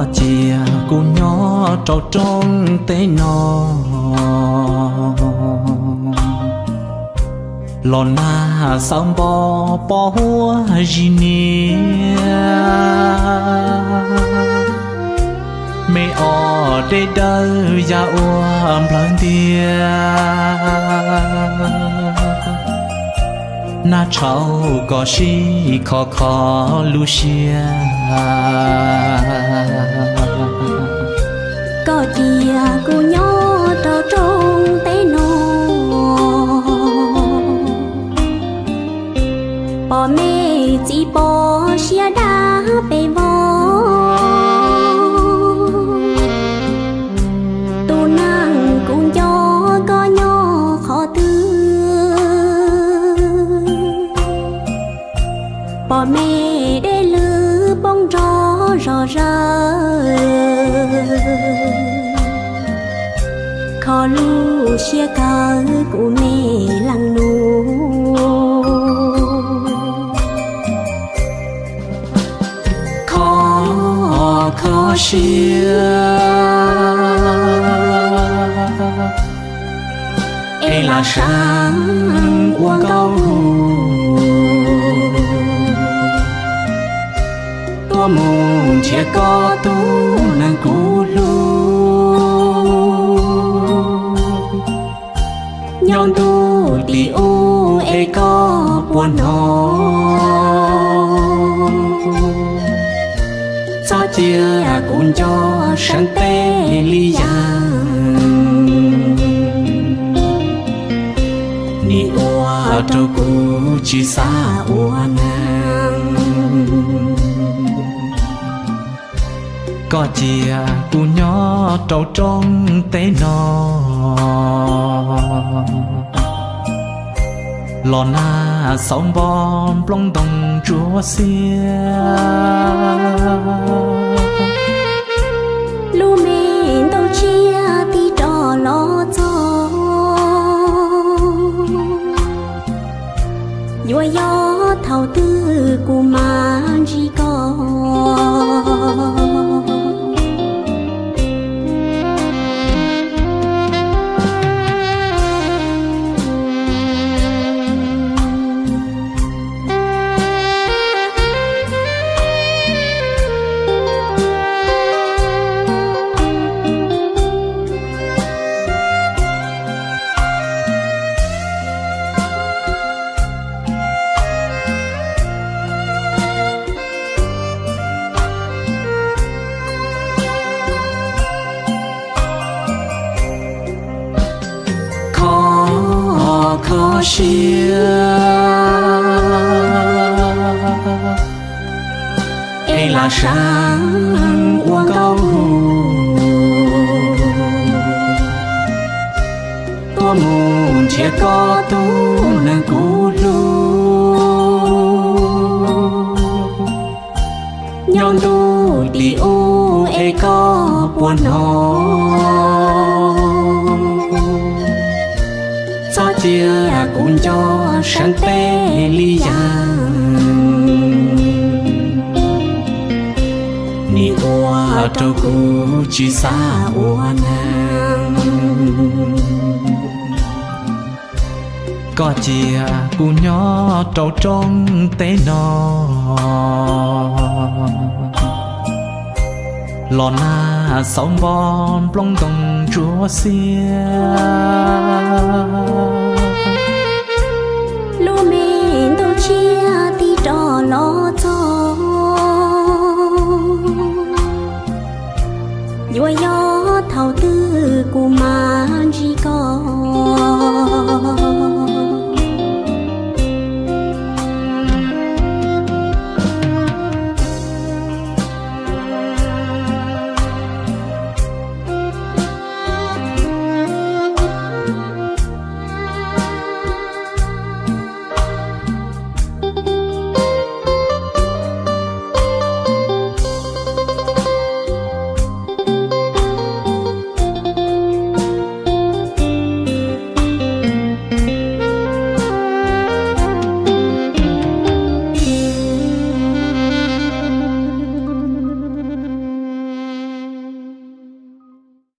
Koj cia kuv nyob rau rooj teb no, los nag xauv npo pov huab zis niab, me os dej dawb ya ua nplawg ntiag, nag tshauv koj sib kho kho lub siab. Koj cia kuv nyob rau rooj teb no, pom me txiv pov siab dab pes vog. Tus neeg kuv nco koj nyob qhov twg? Pom me dej lwg poob nrov zog zawg, kho lub siab kawg kuv me leej nus. Kho, kho siab es lam seev ua nkauj hu tuaj mus nrhiav koj tus neeg kuv hlub. Nyob ntuj tim ub es koj puas hnov? Txhob cia kuv nco seev teb li yam, nim ua rau kuv tsis xav ua neeg. Koj cia kuv nyob rau rooj teb no, los nag xauv npo nplooj ntoo ntsuab xiab. Lub me ntau tsiaj tig rov los txog, yuav yog thaum twg kuv mam ntsib koj. Kho, kho siab es lam seev ua nkauj hu tuaj mus nrhiav koj tus neeg kuv hlub. Nyob ntuj tim ub es koj puas hnov? Txhob cia kuv nco seev teb li yam, nim ua rau kuv tsis xav ua neeg. Koj cia kuv nyob rau rooj teb no, los nag xauv npo nplooj ntoo ntsuab xiab.